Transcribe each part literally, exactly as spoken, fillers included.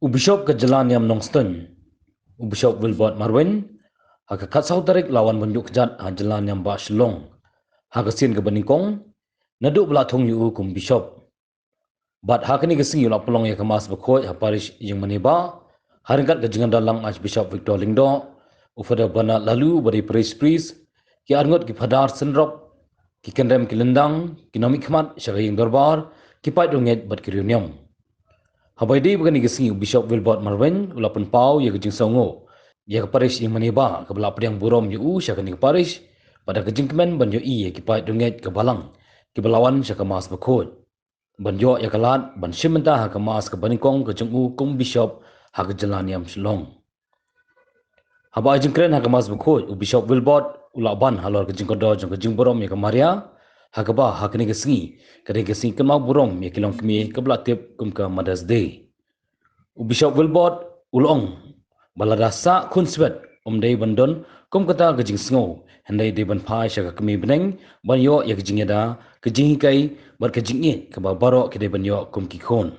U Bishop ka jylla niam Nongstoiñ, u Bishop Wilbert Marwein, ha ka khatsaw tarik la wan ban ïuh kjat ha jylla niam ba Shillong, ha ka sien kaba nyngkong, naduh ba la thung ïa u kum Bishop. Bad ha kane ka sngi u la pynlong ïa ka Mass Bakhuid ha Parish Ïingmane Bah, ha ryngkat ka jingïadon lang Archbishop Victor Lyngdoh, u Father Bernard Laloo, ba dei Parish Priest, ki arngut ki Phadar synrop, ki kynrem ki lyndang, ki nongmihkhmat sha ka ïing dorbar, ki paid riewngeit bad ki riewniam. Haba ïadei bad kane ka sngi u Bishop Wilbert Marwein u la pynpaw ïa ka jingsngewnguh ïa ka Parish Ïingmane Bah, kaba la pdiang burom ïa u sha kane ka Parish, bad da ka jingkmen ban ïohi ïa ki paid riewngeit ka balang, kiba la wan sha ka Mass Bakhuid ban ïoh ïa ka lad ban shim bynta ha ka Mass kaba nyngkong ka jong u kum Bishop ha ka jylla niam Shillong. Haba ai jingkren ha ka Mass Bakhuid, u Bishop Wilbert u la ban halor ka jingkordor jong ka jingburom ïa ka Maria, ha kaba ha kane ka sngi ka dei ka sngi kynmaw burom ïa ki longkmie kaba la tip kum ka Mother's Day. U Bishop Wilbert u la ong ba lada sah khun swet, ym dei ban don kum kata ka jingsngew, hynrei dei ban phai sha ka kmie bneng ban ïoh ïa ka jingïada, ka jinghikai bad ka jingïeit kaba baroh ki dei ban ïoh kum ki khun.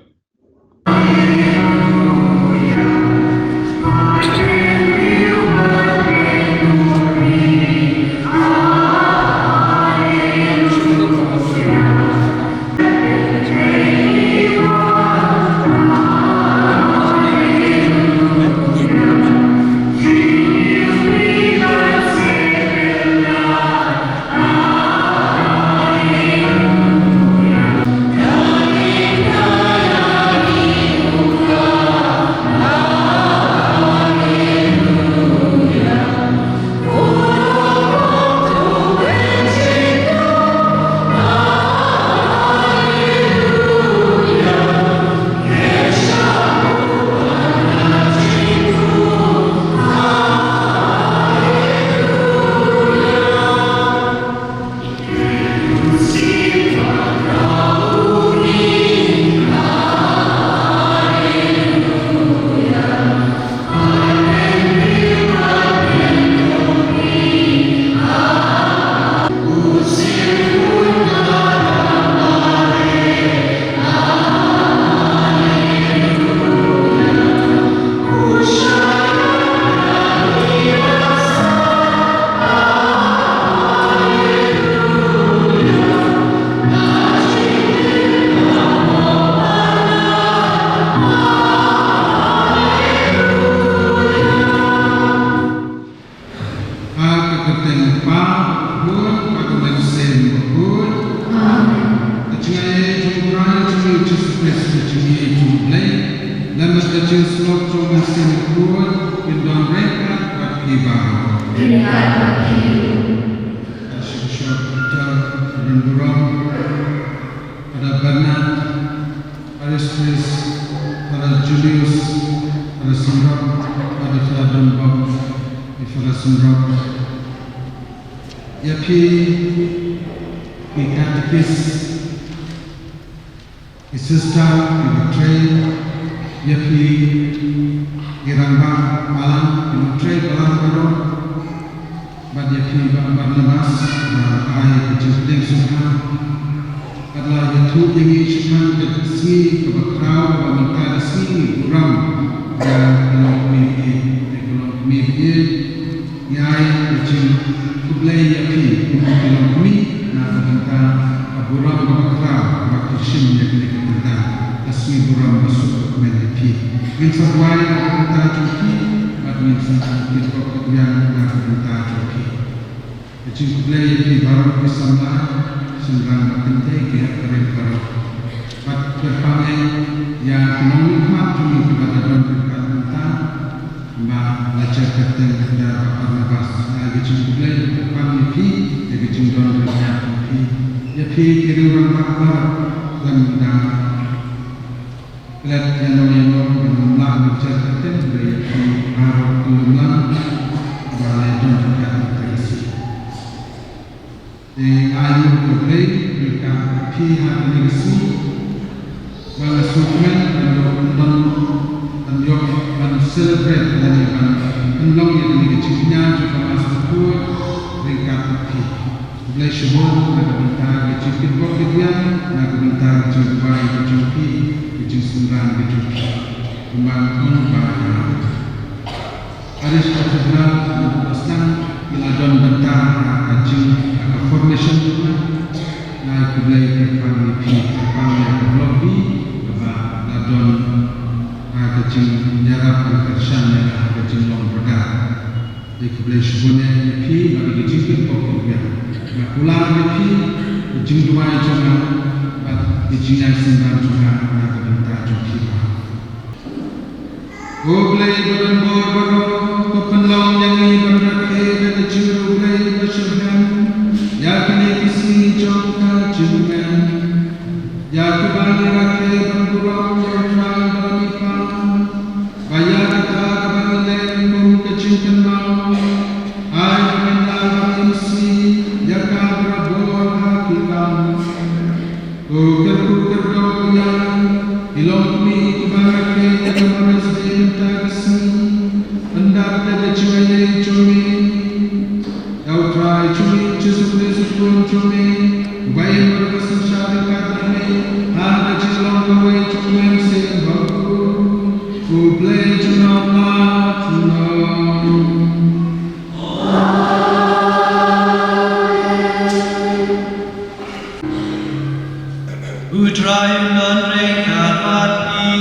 Ha ka kyrteng u Kpa, u Khun, bad u Mynsiem Bakhuid. Amen. Ka jingaiei jong u Trai jong ngi u Jisu Khrist, ka jingaiei jong u Blei, lem bad ka jingsngew jong u Mynsiem Bakhuid, kin don ryngkat bad phi baroh. Ryngkat bad phi. Archbishop Peter Randurom, Father Bernard, Parish Priest, Father Julius, Father Sumrok, Father Fadon Bob, Father Sumrok. Ïa phi, ki katekist, ki sister, kiba trei, ïa phi, ki rangbah balang, kiba trei balang baroh, bad ïa phi Bah Barnabas, ba ai ka jingpdiang sngewbha. Bad la ïathuh ïa ngi shaphang ka sngi kaba khraw, kaba mynta ka sngi burom ïa ka longkmie, ïa ka longkmie. Ngi ai ka jingkhublei ïa phi kum ki longkmie na ka bynta ka burom kaba khraw kaba phi shim ïa kane ka bynta. Ka sngi burom basuk bakmen ïa phi. Ngin sa duwai na ka bynta jong phi bad ngin sa ai ka jingkyrkhu na ka bynta jong phi. Ka jingkhublei ïa phi baroh ki samla, shynrang bad kynthei, ki hep ki rit baroh. Bad kyrpang ïa ki nongmihkhmat jong ngi kiba la don ryngkat mynta, ba la jer kyrteng da Bah Barnabas. Nga ai ka jingkhublei bad kyrpang ïa phi ïa ka jingdon ryngkat jong phi. Ïa phi ki riew rangbah baroh, lem da klet ïano ïano, ngim lah ban jer kyrteng, hynrei ïa phi baroh ki lum lang ba la don ryngkat mynta ka sngi. Te nga ai nguh ïa U Blei ryngkat bad phi ha kane ka sngi, ba nga sngewkmen ban ïoh, ban ïoh, ban celebrate lane ban pynlong ïa kane ka jingkñia jong ka Mass Bakhuid ryngkat bad phi. Khublei shibun na ka bynta ka jingkitbok kitrwiang, na ka bynta ka jingduwai ka jong phi, ka jingsynran ka jong phi. Kumba nga ong ba ha Parish Cathedral na Bagaslan ki la don bynta ha ka jing, ha ka formation jong nga. Nga ai khublei kyrpang ïa phi, kyrpang ïa ka Block B kaba la don ha ka jingïarap ban kyrshan ïa nga ha ka jinglong pyrda. Ai khublei shibun ïa phi bad ïa ka jingkyrpad ka jong nga. Nga kular ïa phi ka jingduwai jong nga bad ka jingïaseng jong nga na ka bynta jong phi baroh. Ko Blei ba don bor baroh, to pynlong ïa ngi ban rakhe da ka jingriewblei ba shitrhem ïa kine ki sngi jong ka jingmih. Ïa kiba ngi rakhe ban burom ïa U Trai ba la mihpat. Ba ïa kata kaba ngi leh kum ka jingkynmaw, ai ba ngin lah ban im sngi ïa ka barabor ha ki kam. Ko kyrkhu kyrdoh ïa ngi, ki longkmie kiba rakhe ïa ka Mother's Day mynta ka sngi, pyndap da ka jingaiei jong me. Ïa U Trai jong ngi Jisu Khrist U Khun jong me, uba im bad uba synshar ryngkat bad me ha ka jinglong kawei jong U Mynsiem Bakhuid, U Blei junom la junom. U Trai un don ryngkat bad phi.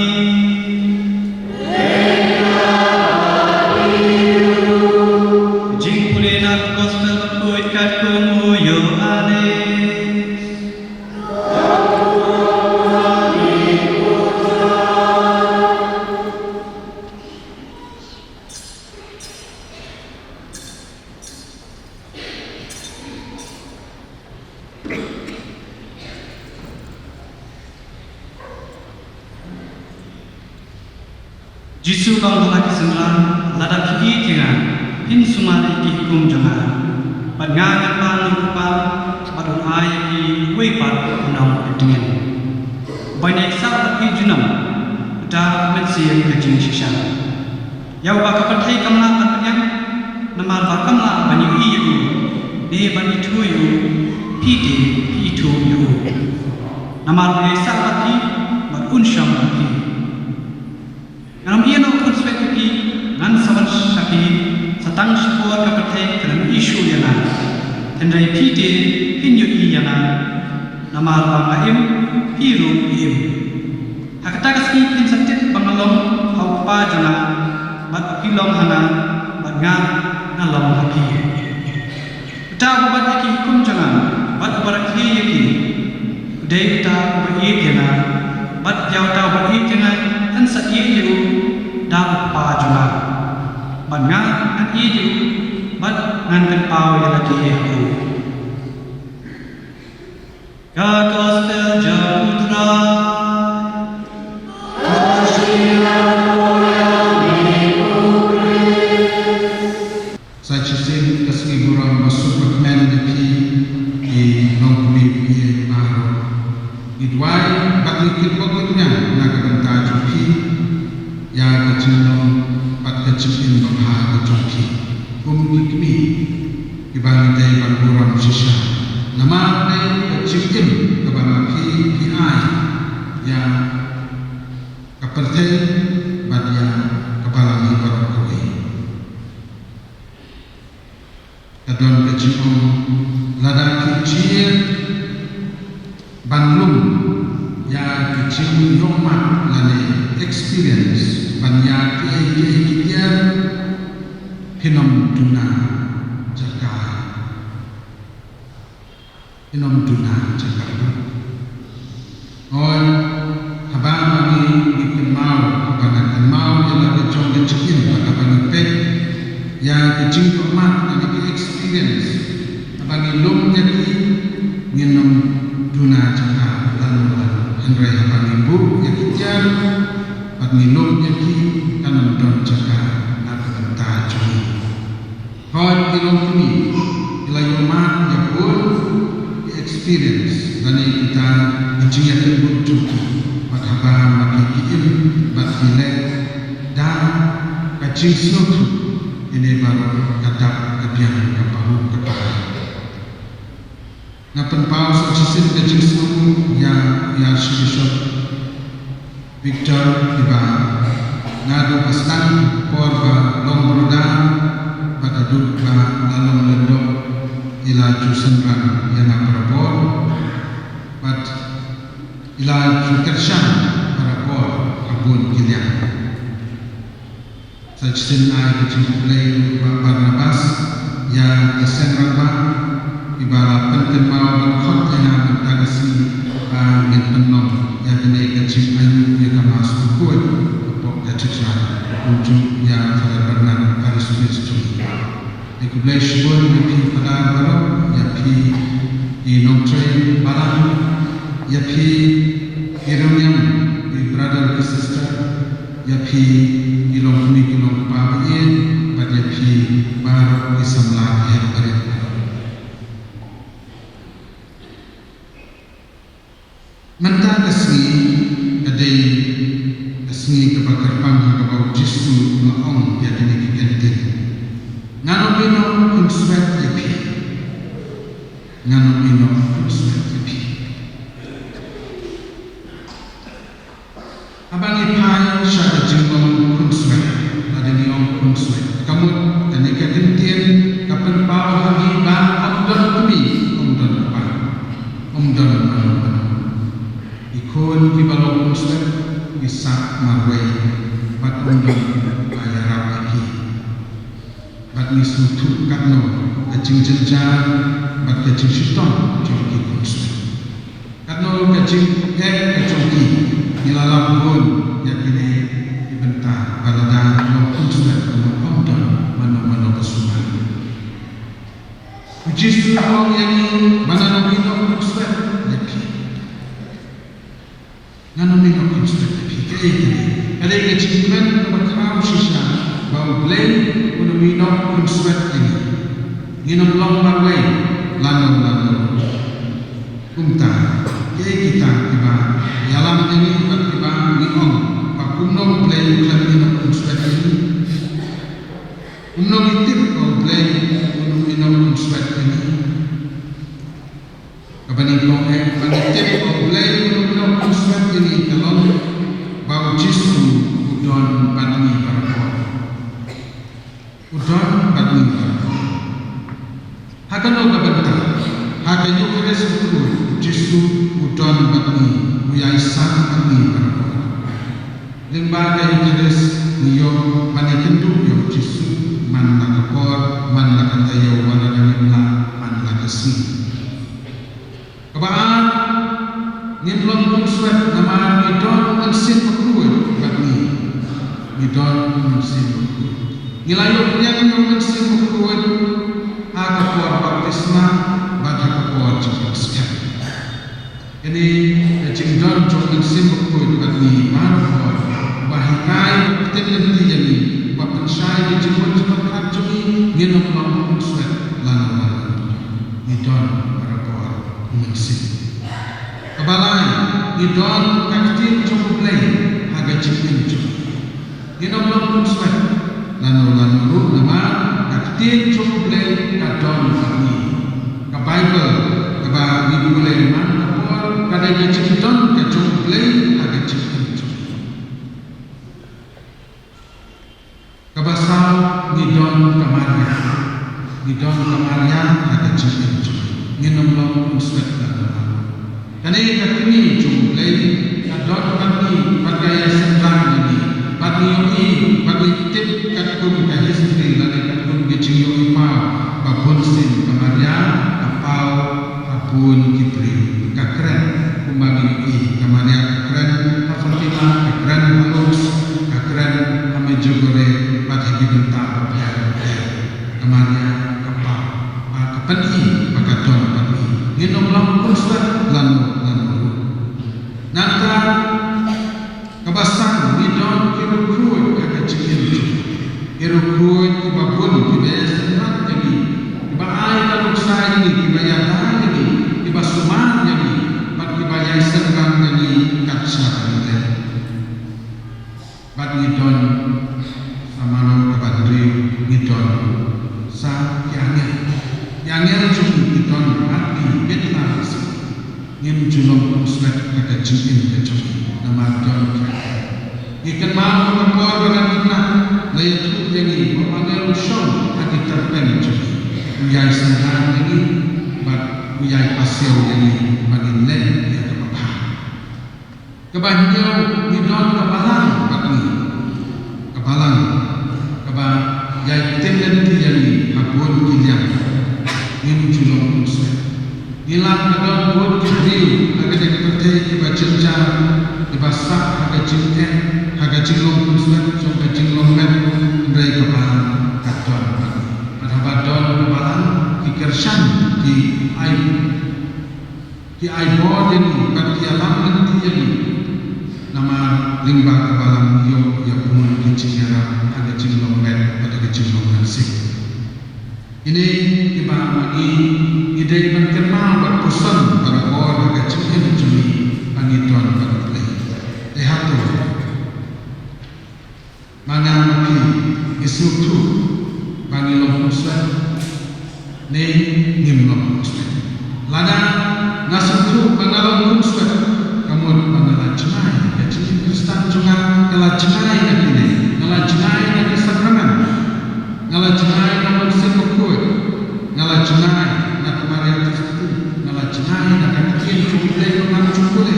Jingpule na ka Gospel bakhuid katkum u Ïoannis. Jisu u ong ha ki synran, lada phi ïeit ïa nga, phin sumar ïa ki hukum jong nga. Bad nga ngan pan ïa u Kpa, bad un ai ïa phi uwei pat u nongpyntngen, uban ïaisah bad phi junom, da ka mynsiem ka jingshisha. Ïa uba ka pyrthei kam lah ban pdiang, namar ba kam lah ban ïohi ïa u, ne ban ithuh ïa u, phi te phi ithuh ïa u. Namar u ïaisah bad phi, bad un shong bad phi. Ngan ym ïehnoh khunswet ïa phi, ngan sa wan sha phi, sa tang shipor ka pyrthei kan ym ïohi shuh ïa nga. Hynrei phi te phin ïohi ïa nga, namar ba nga im, phi ruh phi im. Ha kata ka sngi phin sa tip ba nga long ha u Kpa jong nga, bad ba phi long ha nga, bad nga, nga long ha phi. Uta uba bat ïa ki hukum jong nga, bad uba rakhe ïa ki, u dei uta uba ïeit ïa nga, bad ïa uta uba ïeit ïa nga, ngan sa ïeit ïa u da u Kpa jong nga. Bad nga ngan ïeit ïa u, bad ngan pynpaw ïa lade ha u. Ka Gospel jong u Trai. Sa shisien ka sngi burom ba suk ba kmen ïa phi, ki longkmie phi baroh. Ngi duwai bad ngi kyrpad ïa phi na ka bynta jong phi, ïa ka jinglong bad ka jingim babha ka jong phi kum ki kmie kiba ngi dei ban burom shisha. Namar dei ka jingim kaba ma phi phi ai ïa ka pyrthei bad ïa ka balang hi baroh kawei. Ka don ka jingong, lada phi jia ban lum ïa ka jingïohmad lane experience ban ïa kiei kiei ki tiar, phin ym duna jaka. Phin ym duna jaka. Hooid, haba ma ngi, ngi kynmaw, haba nga kynmaw ïa la ka jong ka jingim, bad haba ngi peit ïa ka jingïohmad lane ki experience, haba ngi lum ïa ki, ngin ym duna jaka lano lano. Hynrei haba ngi buh ïa ki tiar bad ngi lum ïa ki, kan ym don jaka na ka bynta jong ngi. Hooid, ki longkmie ki la ïohmad ïa bun ki experience lane kita ki jingïakynduh jong ki, bad haba ma ki, ki im bad ki leh da ka jingsngewthuh, kine baroh ka dap ka biang, ka pahuh ka pahai. Nga pynpaw sa shisien ka jingsngewnguh ïa, ïa Archbishop Victor, kiba Naduh ba sdang por ba long brother, bad haduh ba la long lyngdoh, i la ju synran ïa nga barabor, bad i la ju kyrshan barabor ha bun ki liang. Sa shisien ai ka jingkhublei u Bah Barnabas ïa ka seng rangbah, iba la pynkynmaw bad khot ïa nga mynta ka sngi ba ngin pynlong ïa kane ka jingainguh ïa ka Mass Bakhuid hapoh ka churchyard, kumjuh ïa Father Bernard, Parish Priest jong ngi. Ngi khublei shibun ïa phi Father baroh, ïa phi i nongtrei balang, ïa phi i riewniam, i brother, i sister, ïa phi i longkmie ki longkpa ba ïeit, bad ïa phi baroh i samla ki heh barit. Mynta ka sngi ka dei ka sngi kaba kyrpang ha kaba u Jisu u la ong ïa kine ki kyntien: Ngan ym ïehnoh khunswet ïa phi. Ngan ym ïehnoh khunswet ïa phi. Haba ngi phai sha ka jinglong khunswet, lada ngi ong khunswet, ka mut kane ka kyntien ka pynpaw ha ngi ba ym don kmie, ym don kpa, ym don mano mano. Ki khun kiba long khunswet ki sah marwei, bad ym don uba ïarap ïa ki. Bad ngi sngewthuh katno ka jingjynjar bad ka jingshitom jong ki khunswet. Katno ka jingeh ka jong ki. Ngi la lap bun ïa kine ki bynta ba lada long khunswet ka mut ym don mano mano ba sumar. U Jisu u ong ïa ngi ba ngan ym ïehnoh khunswet ïa phi. Ngan ym ïehnoh khunswet ïa phi. Kaei kane? Ka dei ka jingkmen kaba khraw shisha ba U Blei un ym ïehnoh khunswet ïa ngi. Ngin ym long marwei lano lano. Kumta, kiei kita kiba ïalam ïa ngi bad kiba ngi ong ba kumno U Blei u khlem ïehnoh khunswet ïa ngi? Kumno ngi tip ba U Blei un ym ïehnoh khunswet ïa ngi? Kaba nyngkong eh, ba ngi tip ba U Blei un ym ïehnoh khunswet ïa ngi ka long ba U Jisu u don bad ngi barabor. U don bad ngi barabor. Ha kano ka bynta? Ha ka Eukharist bakhuid, U Jisu u don bad ngi, u ïaisam bad ngi barabor. Lyngba ka Eukharist ngi ïoh ban ïakynduh ïa U Jisu man la ka por, man la ka taïew, man la ka imlang, man la ka sngi. Kaba ar, ngin long khunswet namar ngi don U Mynsiem Bakhuid bad ngi. Ngi don U Mynsiem Bakhuid. Ngi la ïoh pdiang ïa U Mynsiem Bakhuid ha ka por baptisma bad ha ka por jingpynskhem. Kane ka jingdon jong U Mynsiem Bakhuid bad ngi baroh, uba hikai, uba pyntip lynti ïa ngi, uba pynshai ïa ki jingmut jingpyrkhat jong ngi, ngin ym long khunswet lano lano. Ngi don barabor U Mynsiem. Kaba lai, ngi don ka ktien jong U Blei ha ka jingim jong ngi. Ngin ym long khunswet lano lano ruh namar ka ktien jong U Blei ka don bad ngi. Ka Baibl kaba ngi pule man ka por ka dei ka jingdon ka jong U Blei ha ka jingim jong ngi. Kaba saw, ngi don ka Maria. Ngi don ka Maria ha ka jingim jong ngi. Ngin ym long khunswet lano lano. Kane ka kmie jong U Blei ka don bad ngi bad ka ïasynran ïa ngi. Bad ngi ïohi bad ngi tip katkum ka history lane katkum ka jingïohi paw ba bunsien ka Maria ka paw ha bun ki briew. Ka kren kumba ngi ïohi, ka Maria ka kren ha Fatima, ka kren ha Lourdes, ka kren ha Medjugorje bad ha ki bynta bapher bapher. Ka Maria ka paw, ba ka pyni ba ka don bad ngi. Ngin ym long khunswet lano lano ruh. Nangta kaba san, ngi don ki riewkhuid ha ka jingim jong ngi. Ki riewkhuid kiba bun kiba ïasynran ïa ngi, kiba ai ka luksa ïa ngi, kiba ïada ïa ngi, kiba sumar ïa ngi, bad kiba ïasynran ïa ngi kat shaba ngi leit. Bad ngi don sa mano kaba hynriew, ngi don sa ki angel. Ki angel jong ngi ki don bad ngi beit la ka sngi. Ngim ju long khunswet ha ka jingim ka jong ngi namar don ki angel. Ngi kynmaw ka por ba ka siew ïa ngi ba ngin leh ïa kaba bha. Kaba hynñiew, ngi don ka balang bad ngi. Ka balang kaba ïai tip lynti ïa ngi ha bun ki liang. Ngim ju long khunswet. Ngi lah ka don bun ki briew ha kane ka pyrthei kiba jynjar, kiba sah ha ka jingeh, ha ka jinglong khunswet jong ka jinglong met, hynrei ka balang ka don bad ngi. Bad haba don ka balang, ki kyrshan, ki ai, ki ai bor ïa ngi bad ki ïalam lynti ïa ngi. Namar lyngba ka balang ngi ïoh ïa bun ki jingïarap ha ka jinglong met bad ha ka jinglong mynsiem. Kine kiba ma ngi, ngi dei ban kynmaw bad puson barabor ha ka jingim jong ngi ba ngi don bad U Blei. Te hato ma nga ma phi ngi sngewthuh ba ngi long khunswet ne ngim long khunswet? Lada nga sngewthuh ba nga long khunswet, ka mut ba nga la jngai, ka jingim Khristan jong nga ka la jngai na kine, nga la jngai na ki sakramen, nga la jngai na U Mynsiem Bakhuid, nga la jngai na ka Maria Theisotti, nga la jngai na ka ktien jong U Blei ba ngam ju pule.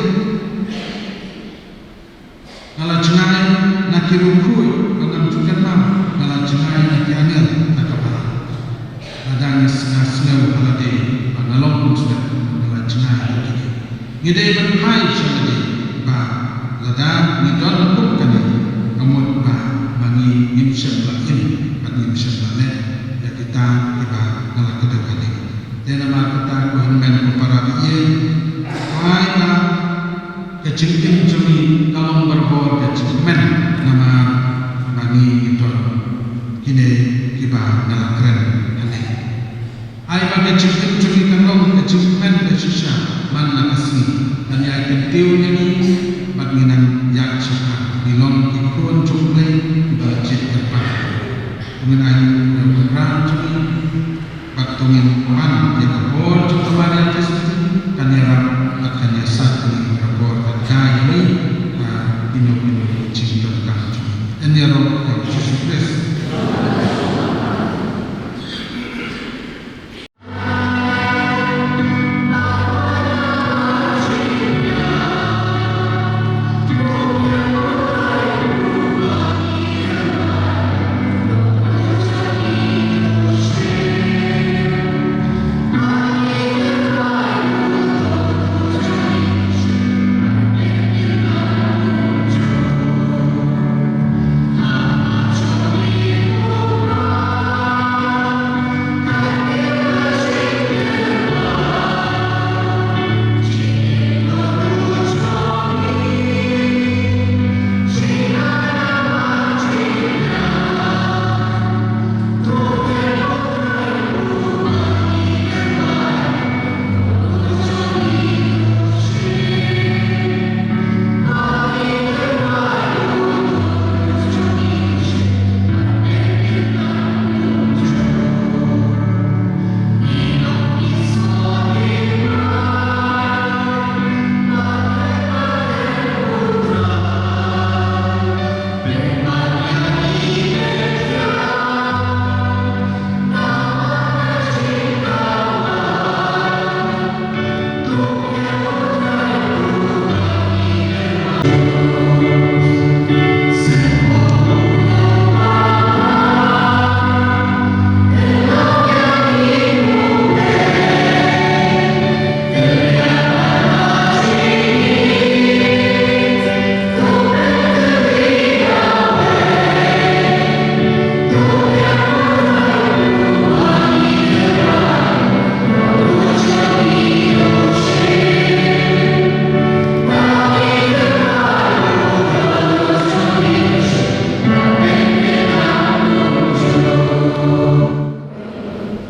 Nga la jngai na ki riewkhuid ba ngam ju kynmaw, nga la jngai na ki angel na ka balang. Lada ngi sngew, sngew ha lade ba nga long khunswet, nga la jngai na kine. Ngi dei ban phai sha lade ba lada ngi don kum kane, ka mut ba ma ngi ngim shym la im bad ngim shym la leh ïa kita kiba nga la kdew hangne. Te namar kata ko hynmen ko para ba ïeit, ai ba ka jingim jong ngi ka long barabor ka jingkmen namar ba ngi ngi don kine kiba nga la kren hangne. Ai ba ka jingim jong ngi kan long ka jingkmen ka shisha man la ka sngi, ban ïai kyntiew ïa ngi bad ngi nang ïaid shakhmat, ngi long ki khun jong U Blei kiba la jied kyrpang. Ngin ai ïa u Trai jong ngi bad to ngin pan ïa ka bor jong ka Maria Theisotti, kan ïarap bad kan ïasaid ïa ngi, ka bor kan kai ïa ngi ha kino kino ki jingdonkam jong ngi. Yn ïaroh ïa U Jisu Khrist.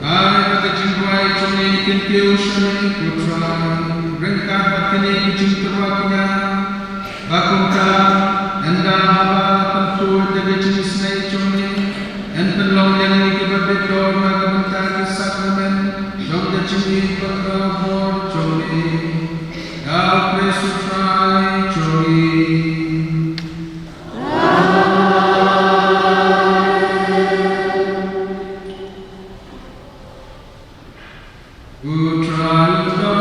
Ai ba ka jingduwai jong ngi kin kiew sha ngi ko Trai, ryngkat bad kine ki jingtyrwa ki ñiah, ba kumta, ynda haba la pynkhuid da ka jingisynei jong ngi, yn pynlong ïa ngi kiba bit dor na ka bynta ki sakramen jong ka jingïeit bakhraw bor jong ngi. Da U Khrist U Trai jong ngi. U Trai u don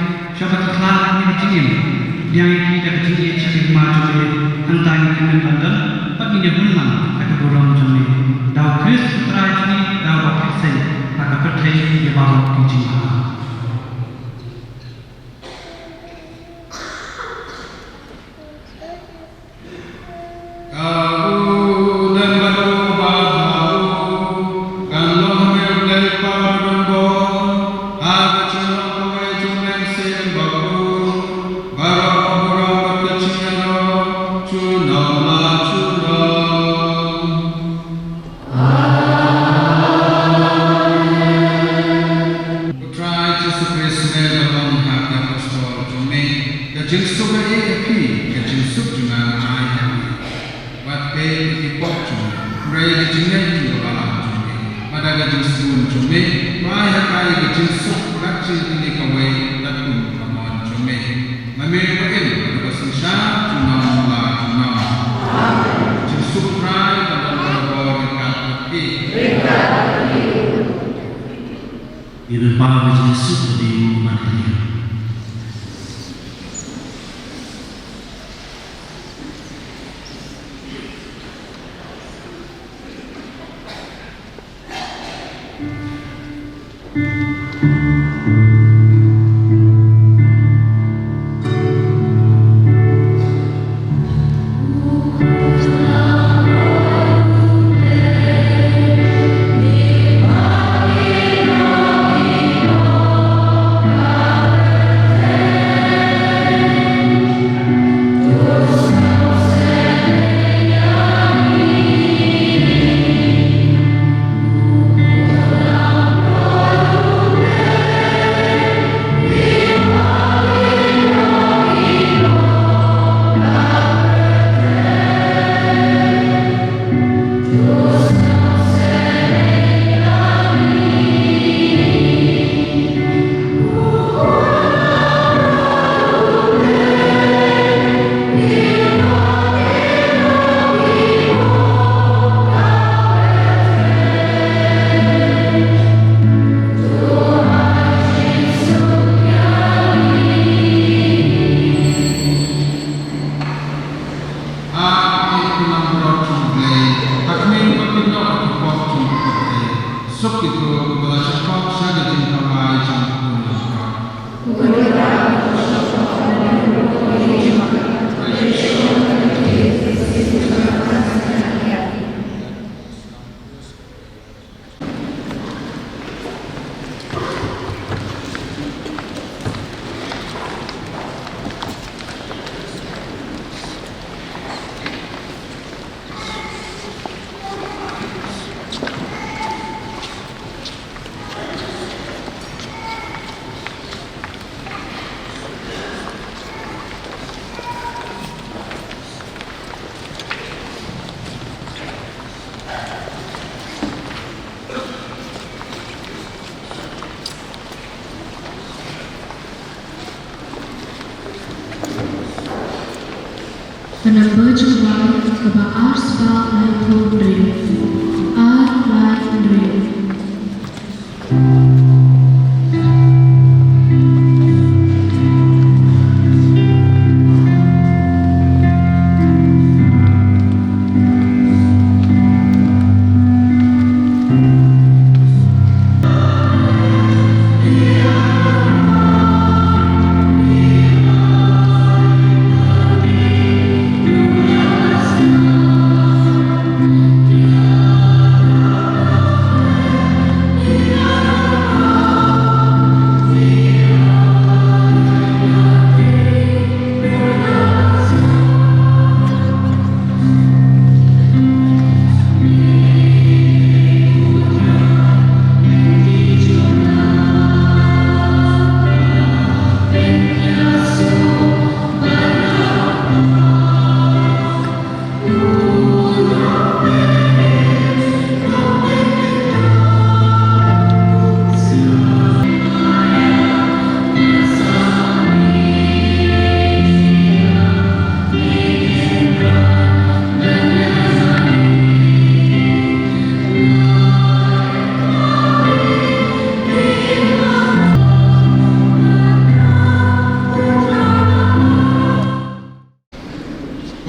sha ba ki khlad ha kane ka jingim. Pdiang ïa ki da ka jingïeit sha ka hima jong me, hangta ngin kmen ban don bad ngin ïahun lang da ka burom jong me. Da U Khrist U Trai jong ngi, da uba kyrteng ha ka pyrthei ïa baroh ki jingbha. Ka u dem bad u ba bha u, kan long ha me U Blei Kpa badonbor, ha ka jinglong kawei jong U Mynsiem Bakhuid, baroh ka burom bad ka jingïaroh junom la junom. Sbun jong me, ba ïa ka ïa ka jingsuk bad jingkylli kawei katkum ka mon jong me. Ma me ba im, ba synshar junom la junom. Jingsuk Trai ka don barabor ryngkat bad phi. Ngi pynpaw ïa ka jingsuk ka jong u Maria. Ap ïa ki nongburom jong U Blei, ha khmih bad ki dohnud ki pop jong U Blei. Suk ïa u ba la shah khot sha ka jingkawei jong U Blei. Ka number jong ka kaba ar spah laiphew hynriew. Ar lai hynriew.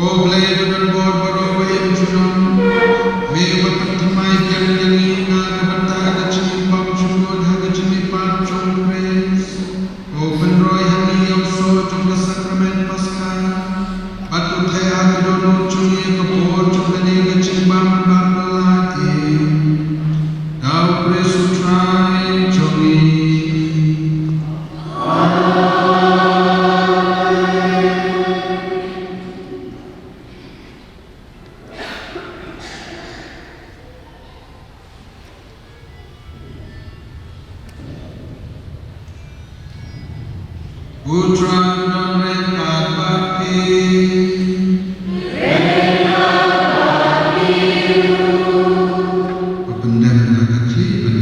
Ko Blei ba don bor baroh ba im junom, me ba pynthymmai biang ïa ngi na ka bynta ka jingim bymjukut ha ka jingmihpat jong U Khrist. Ko pynroi ha ngi ïa u soh jong ka sakramen Paska, bad to theh ha ka dohnud jong ngi ka bor jong kane ka jingbam bad la im. Da U Khrist U Trai jong ngi. U Trai un don ryngkat bad phi. Ba pyndem ïa ka khlieh.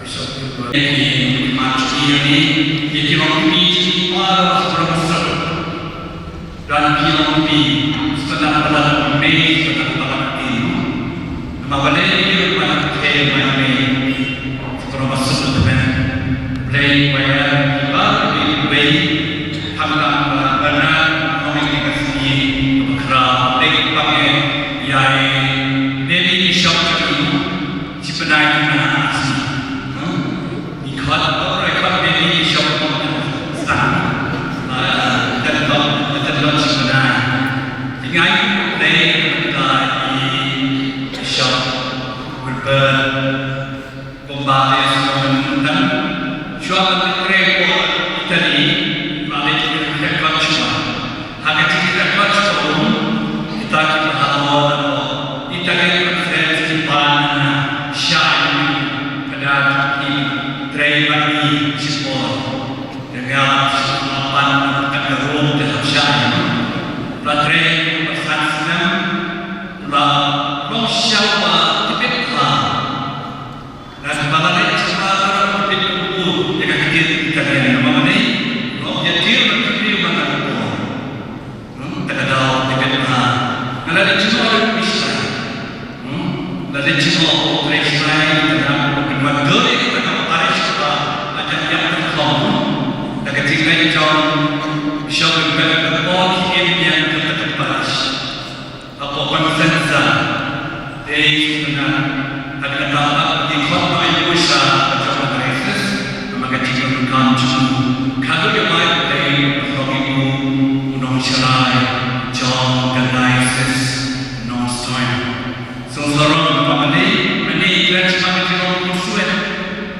Bishop Gilbert. Ïa ki mat ki ïa ki, ïa ki long ki mi ki ma la sa ba sa. Dan ki long ki mi sa na ba la ki me sa na ba la ki. Ma ba le ki ma la ki ma me. Sa ba sa ta ben. Blei ba ïa ki ba ki wei. Khamtam ba na ong ïa ka sngi kaba khraw. Dei ba ngi ïa i Baby Bishop ka i. Shi bnai ki na asi. Ngi khot, oi khot Baby Bishop ka i. Stan. Tan dot, tan dot shi bnai. Ki ngai ki Blei ka i Bishop Wilbur. Kumba te sngewthuh tang, shuwa ban trei ko Italy, ba dei ki khreh kot shuwa. Ha ka jingkhreh kot shuwa ruh, kita ki ba halor ko Italian Conference ki pan na sha ïa ka da ki trei ba ki shipor. Te nga shu pan na ka Rome te hap sha ïa. Ba trei ba san snem, ba long sha ba tibit ha. Lada ba la leit sha ba la pynbit kumta ïa ka ktien Italian, namar balei? Long ïa ktien ba ktien ba la pynbit. Hmm, ta ka daw tibit ha. Nga la leit sha ba la pynbit. Hmm, la leit sha ba la pynbit, ta ka daw pynbit. Dei ta ka parish ba la jam ïa ka khong. Ta ka jingleit jong Bishop Wilbur ka por ki im ïa ka parish. Hapoh Conference, dei sngewtynnat, ha ka tam ba ki khot ba ïa u sha ka jong ka diocese, namar ka jingdonkam jong u. Katu ïa mai Blei u long ïa u u nongsharai jong ka diocese Nongstoiñ. Sngewsarong namar kane, kane i kren shaphang ka jinglong khurswet.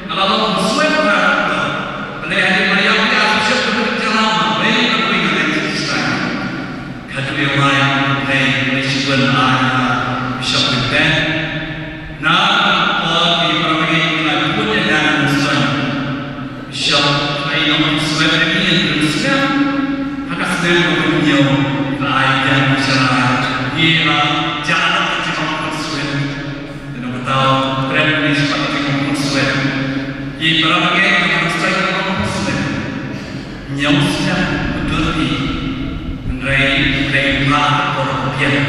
Ka la long khurswet na ka. Balei hangne ba ïa u ïa u shet ka bynta jong u, Blei ka poi ka diocese. Katu ïa mai Blei, Blei shu wan ai ïa Bishop Wilbur. Na ka por ki para bangeit ki la put ïa nga Nongstoiñ. Bishop, ai nong Nongstoiñ ïa ngi ïa Nongstoiñ. Ha ka snem ba hynñiew la ai ïa Nongstoiñ. Ngi la jah la ka jingmut Nongstoiñ. Te nang kata u Prime Minister pat ka jingmut Nongstoiñ. Ki para bangeit ka Nongstoiñ ka jingmut Nongstoiñ. Ñiew snem u dur ki. Hynrei u Blei u phah ka por ka biang.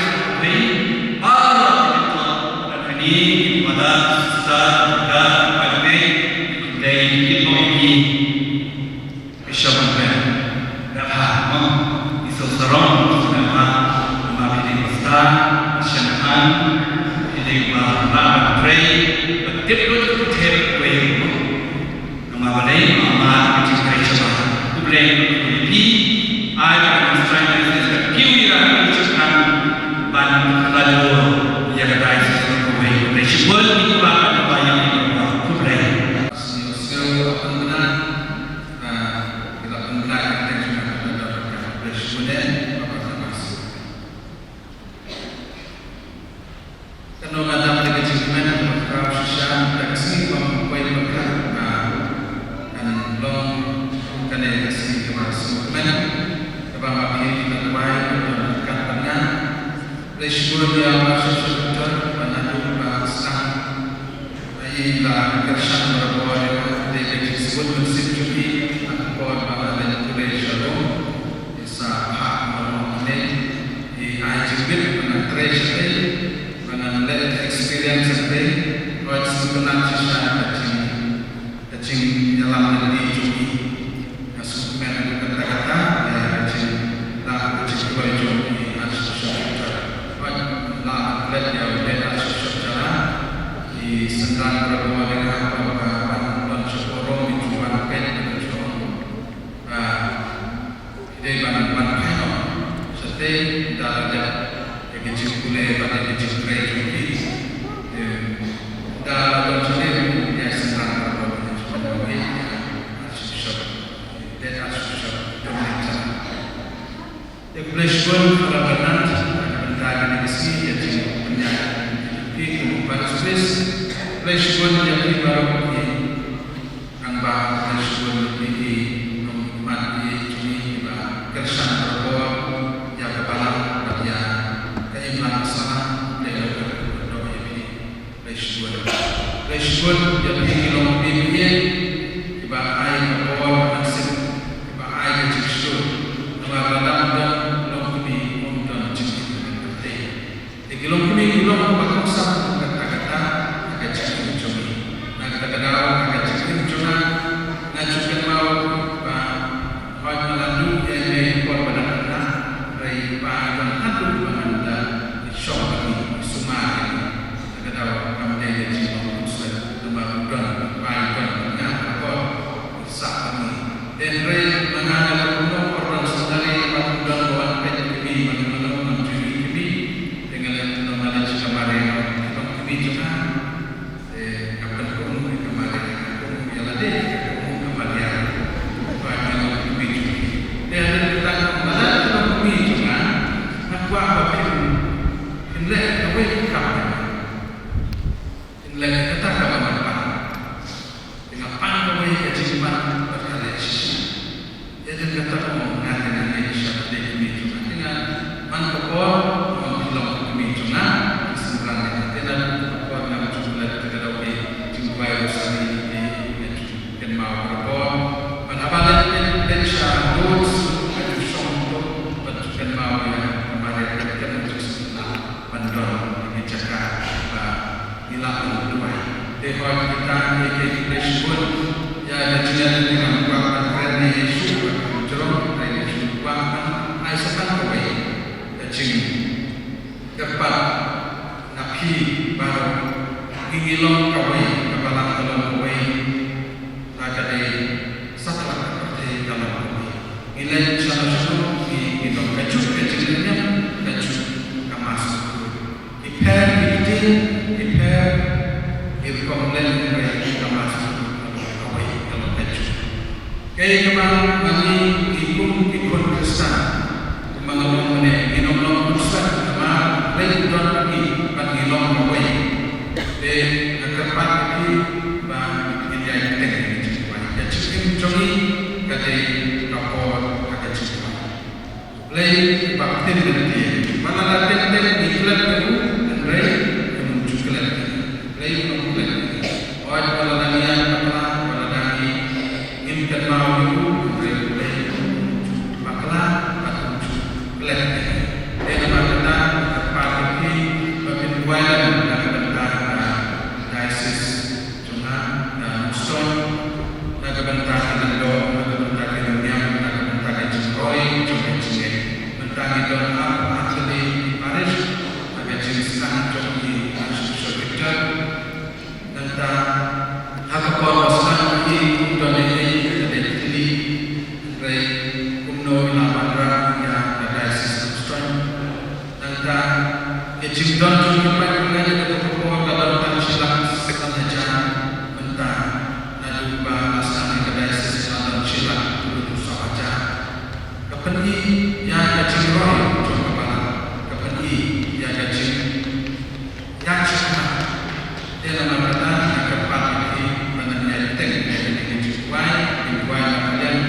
Khrist, kawei, baroh ki don ha kane, ki mother, sister, brother, ki pai lyngngoh, khublei, ki kit bok ïa phi. Bishop ban pynbha mo, i sngewsarong sngewbha, namar phi dei pastor, sngewthan, phi dei ba lah ban trei, ba tip lut ka pyrthei kawei mo. Namar balei? Namar ka jingtrei shabar. Khublei, khublei phi. Ai ba ka Australia ka kiew ïa ka jingtrei ban khlad ïa ka diocese kawei. Khublei shibun, ki khublei, khublei. Khublei. Kano ka dap da ka jingkmen ka ba ka shisha mynta ka sngi ba poi ba ka kan long kane ka sngi ka ba sngewkmen ka ba ma phi na duwai ka don ka ban nga. Khublei shibun ïa ma shisha ka ba naduh ba sdang Ai la kyrshan barabor ïa ka dei ka jingsngewbha mynsiem jong i ha ka por ba nga dang pule sha Rome. I sa phah marwei ne i ai jingbit ba ngan trei shatei ba ngan leh experience shatei. Hooid sngewtynnat shisha ka jing ka jingïalam lynti jong i. Nga sngewkmen ha kata kata ïa ka jinglah ka jingkloi jong i Archbishop Victor. Hooid la klet ïa u Late Archbishop Jara. I synran barabor ïa nga ha ka ban don sha forum i ju wan peit i ju ong, ah, ki dei ban wan peit noh shatei da la dep ïa ki jingpule bad ïa ki jingtrei jong ki. Em, da la don shatei ïa synran barabor ïa ki jingpule ïa Archbishop, Late Archbishop Dominic Jara. Te khublei shibun Father Bernard, ha ka bynta kane ka sngi, ïa jingpynïaid jong phi kum u Parish Priest. Khublei shibun ïa phi baroh ki rangbah, khublei shibun ïa phi ki nongmihkhmat jong ngi kiba kyrshan barabor ïa ka balang bad ïa ka imlang ka sahlang. Khublei shibun. Khublei shibun. Shibun ïa phi ki longkmie, kiba ai ka bor ka mynsiem, kiba ai ka jingshlur. Namar lada ym don longkmie, ym don jingim. Te ki longkmie ki long ba kongsan katta katta ha ka jingim jong ngi. Na kata ka daw, ha ka jingim jong nga, nga ju kynmaw ba hooid nga la duh ïa i mei por ba dang khynnah, hynrei i pa i don haduh ba ngan da shong bad i, sumar ïa i. Kata ka daw kam dei ka jinglong khuslai namar u don, i pa i don, nga ka por i sah bad i. Te hynrei ma nga nga la kumno por ban sumar ïa i, ba u don ba wan peit ïa i, ba nga ngam ju ïohi ïa i. Te nga la kumno nga la jingkynmaw ïa i, i longkmie jong nga. Te nga pynkohnguh ïa ka Maria, nga kohnguh ïa lade, nga kohnguh ïa ka Maria. Ba nga long kmie jong phi. Te hadien kata nga la long kmie jong nga, nga kwah ba phin, phin leh kawei ka kam. Phin leh kata kaba nga pan. Te nga pan kawei ka jingpan bad ka leh shisha. Ïa, te kata ka ong nga te nga ngeit sha ka dei kmie jong nga. Te nga man ka por, nga ong phi long ka kmie jong nga, phi synran ïa nga. Te naduh ka por nga ju klet, te ka dei ka jingduwai rosari, te nga ju kynmaw ka por. Bad haba leit, leit, leit sha Lourdes, nga ju shong to, bad ju kynmaw ïa ka Maria, ka kynmaw jingstad ban don ha ki jaka ba ngi lah ban duwai. Te hooid kita ki, ki, ki blei shibun ïa ka jingïaid, te ngam kwah ban kren ne shuh ba ka jrong, hynrei nga shu kwah ban ai sa tang kawei ka jingkyrpad na phi baroh. Ngi, ngi long kawei, ka balang ka long kawei. La ka dei satlak ka pyrthei ka long kawei. Ngi leit shano shano ngi, ngi don kajuh ka jingïaid, kajuh ka Mass. Ki pher ki ktien, ki pher ki rukom leh, hynrei ka Mass ka long kawei, ka long kajuh. Kaei kaba ma ngi, ngi kum ki khun Khristan, kumba nga ong mynne, ngin ym long khun stet, namar Blei u don bad ngi, bad ngi long kawei. Te nga kyrpad ïa phi ba ngin ïai teng ïa ka jingduwai. Ka jingim jong ngi ka dei ka por ha ka jingduwai. Blei u ba pynlong ïa ngi. Ba lada teng teng ngi klet ïa u, hynrei um ju klet ïa ngi. Blei um klet ïa ngi. Hooid, ba lada ngi ïaid bakla, ba lada ngi, ngim kynmaw ïa u, hynrei Blei um ju bakla bad um ju klet ïa ngi. Te namar kata nga kyrpad ïa phi ba phin duwai lem na ka bynta ka diocese jong nga, na Nongstoiñ, na ka bynta ki lyngdoh, na ka bynta ki rangiang, na ka bynta ka jingroi jong ka jingngeit. Mynta ngi don arphew ar tylli ki parish ha ka jingsdang jong i Archbishop Victor. Nangta ha ka por ba sdang i, ym don ei ei, ka dei tylli. Hynrei kumno i la wanrah ïa ka diocese Nongstoiñ. Nangta ka jingdon jong ki paid Blei ha kata ka por ka don tang shi lak san hajar, mynta naduh ba la sdang ïa ka diocese la don shi lak hynriew phew saw hajar. Ka pyni ïa ka jingroi jong ka balang, ka pyni ïa ka jingïaid shakhmat. Te namar kata nga kyrpad ïa phi ba ngin ïai teng ïa kine ki jingduwai, ki duwai na ka liang.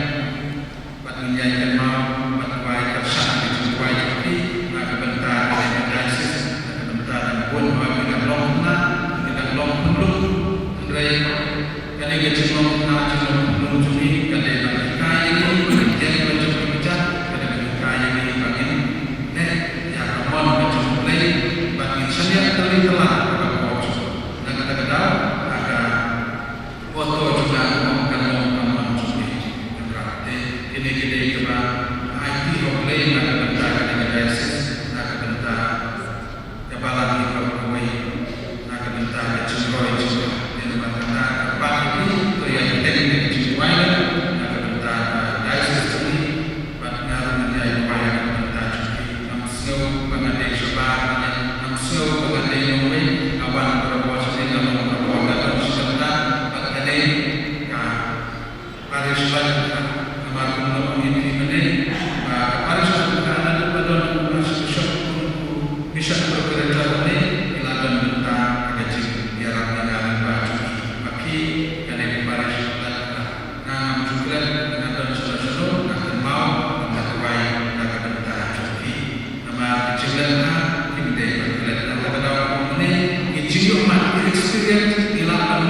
Bad ngin ïai kynmaw bad duwai kyrshan ïa ka jingduwai jong phi na ka bynta ka diocese, na ka bynta dang bun ba ki dang long khynnah, ki dang long pynlong. Hynrei kane ka jinglong khynnah jinglong pynlong jong ngi ka dei ban hikai ïa ngi ba ngin ïeng la jong ki kjat, ka dei ban hikai ïa ngi ba ngin leh ïa ka mon ka jong U Blei bad ngin shaniah tylli tylla ha ka por jong U. Na kata ka daw ha ka Motto jong nga ka long ka mon jong me. Kynrad te kine ki dei kiba aiti ha U Blei na ka bynta kane ka diocese, na ka bynta ka balang hi baroh kawei, na ka bynta ka jingroi jong nga. Te namar kata nga kyrpad ïa phi to ïai teng ïa ka jingduwai na ka bynta ka diocese jong ngi. Bad nga ruh ngan ïai duwai na ka bynta jong phi. Ngam sngew ba nga dei shabar, ngam sngew ba nga dei nongwei, nga wan barabor sha phi, nga long barabor, nga don shi bynta, bad kane ka parish Laitumkhrah. Namar kumno ong ïa phi mynne ba ka parish Laitumkhrah naduh ba don u Archbishop kum u Bishop Procurator mynne, ki la don bynta ha ka jingïarap ïa nga lyngba jong phi. Ba phi kane ka parish Laitumkhrah. Nga ngam ju klet nga don shano shano, nga kynmaw, nga duwai na ka bynta jong phi. Namar ki jingleh bha kim dei ban klet. Na kata ka daw kumne ki jingïohmad, ki experience, ngi lah ban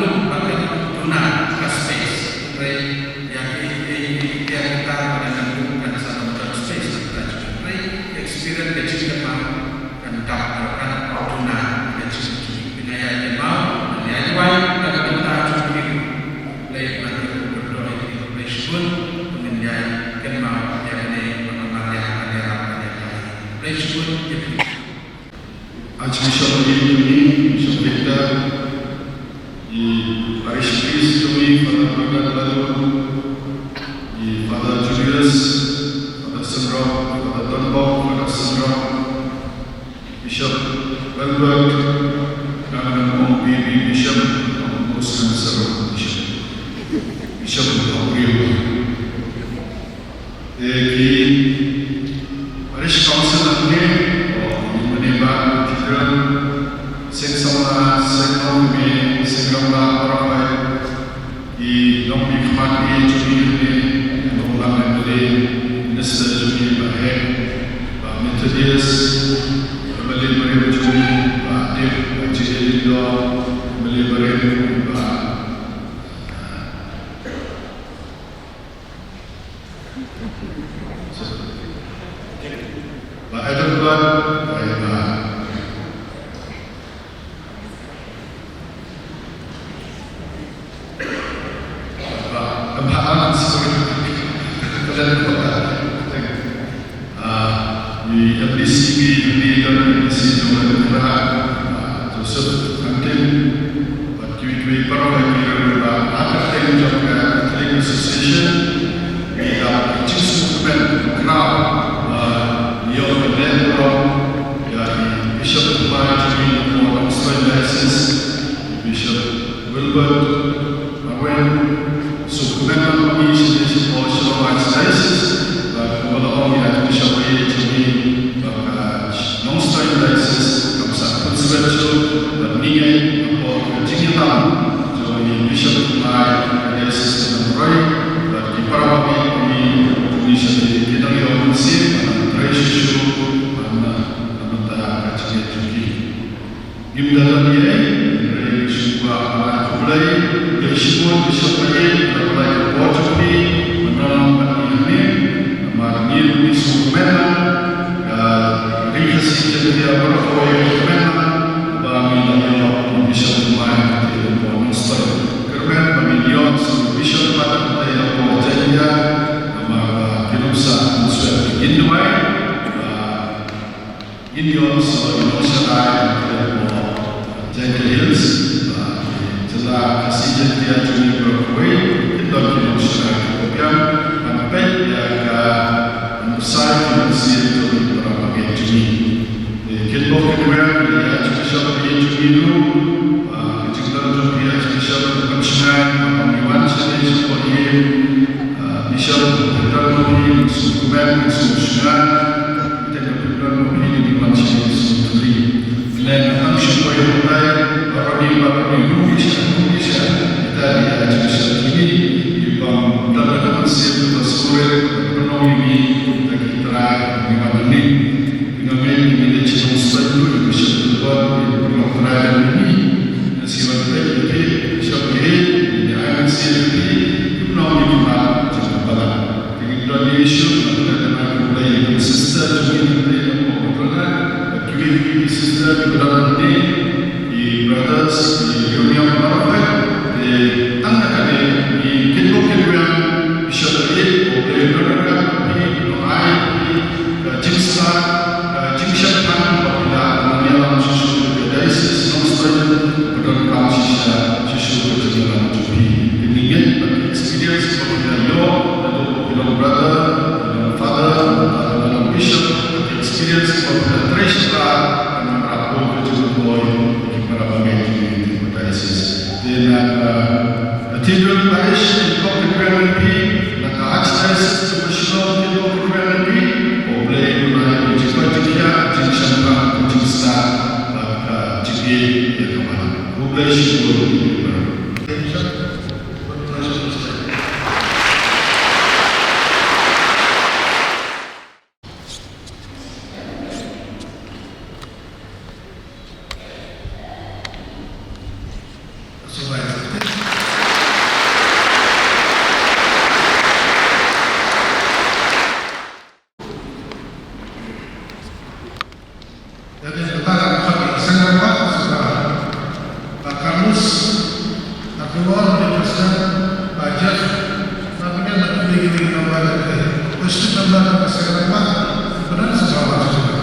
Bishop Lee jong ngi, Bishop Victor, i Parish Priest jong ngi, Father Bernard Lalun, i Father Julius, Father Sendrop, Father Donbok, Father Sendrop, Bishop Welbert, Reverend Ong P B Bishop, Ong Muslim Serong Bishop, Bishop Gabriel. Te ki Parish Council hangne, o, i Mane Bah Cathedral, Seng Samla, Seng Nongkmie, Seng Rambah, Parapet, i nongmihkhmat jong ngi hangne, i nonglam M L A, Minister jong ngi Bah Hek, Bah Methodius, M L A barim jong ngi, Bah Dip, Bah J A Lyngdoh, M L A barim, Bah Ba Edward, ba, ba, ba, ba, sorry. Ah, i M D C, i don M D C jong ka Joseph Kangtin. Bad kiwei kiwei baroh ki riew ba ha ka kyrteng jong ka Catholic Association, ngi la jingsngewkmen khraw ba ngi ïoh ban leh burom ïa i Bishop Thymmai jong ngi na Nongstoiñ Diocese, i Bishop Wilbert Marwein, sngewkmen ban ong ïa i Bishop Thymmai Diocese, bad kumba la ong ïa i Bishop jong ngi ba ka Nongstoiñ Diocese kam sa pynsuh shuh, bad ngi ngeit hapoh ka jingïalam jong i Bishop Thymmai, ka diocese kan nang roi, bad ki para bangeit jong ngi, jong ngi sha ki, kin nang ïoh mynsiem, ban nang trei shuh shuh, ban nang, ban nang mynta ka jingngeit jong ki. Ngim da don ei ei, hynrei ngi shu kwah ban ai khublei, khublei shibun, Bishop Marwein, khublei ka bor jong phi, ban ïalam bad ngi hangne, namar ngi ruh ngi sngewkmen lang, ka Ri Khasi Jaiñtia baroh kawei ka kmen lang, ba ngi la ïoh i Bishop Thymmai ha ka Nongstoiñ. Kyrmen ba ngin ïoh sa u Bishop pat ha ka Jaiñtia, namar ba ki nongshah nongshah ngin duwai, ba Ngin ïoh sa i nongsharai hapoh Jaintia Hills, ba ki jylla Khasi Jaiñtia jong ngi baroh kawei, kin don ki nongsharai kiba biang, ban peit ïa ka nongshai ki mynsiem jong ki para bangeit jong ngi. Te kin bok kin wer ïa Archbishop jong ngi ruh, ba ka jingdon jong phi Archbishop ka pynshngaiñ, ba ngi wan shane shapoh ïing, ah, Bishop, ka pyndonkam phi, sngewkmen, sngewsynei. Te ka pyndonkam phi ngi wan sha ngi sngewthuh. Lane ngam shu poi hangtai, baroh ngi, baroh ngi, ruh ngi sha, ruh ngi sha. Kita ki Archbishop jong ngi, ki bym don ka mynsiem kaba sngewrit, ban pynlong ïa ngi, kita ki trai, ngi wan hangne. Nga ngeit ngi leit sha Nongstoiñ ruh, i Bishop Wilbert, i pynlong trai ïa ngi. Ngi sngewbha ïa phi, Bishop, ïa ngi ai mynsiem ïa phi, kim nang ïa phi mat jingbalang. Te ngi don ïa i Bishop, ngi don ïa i Sister jong ngi, ngi don ïa i Sister, ngi don ïa i brothers, i Union Prophet, te tang na kane, ngi kynmaw kynmaw, Bishop, ïa u Blei, ngi don ïa phi, ngi don ïa phi, ka jingstad, ka jingshemphang, ba phi la nang ïalam shisha ka diocese Nongstoiñ, ka donkam shisha, shisha ka jingïalam jong phi. Te ngi ngeit ba ka experience ba phi la ïoh, naduh ba phi long brother, phi long father, phi long bishop, ka experience ba phi la trei shisha, ka nang rapor ka jingmyntoi, ki para bangeit jong ngi ka diocese. Te na ka Cathedral Parish, kin bok kin wer ïa phi, na ka Archdiocese jong ka Shillong, kin bok kin wer ïa phi, U Blei un ai ka jingkoit jingkhiah, jingshemphang, jingstad, bad ka jingïeit ïa ka balang. U Blei shibun ïa phi baroh. Jadi, kita akan pakai sengketa, saudara. Pak Carlos, Arturo, menjadi presiden, Pak Jeff, namanya nak pilih-pilih tambah lagi. Terus tambah ke sengketa, benar, saudara, saudara.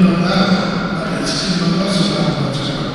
Bynta, bad ïa ka scheme bynta sorkar ba jong ka.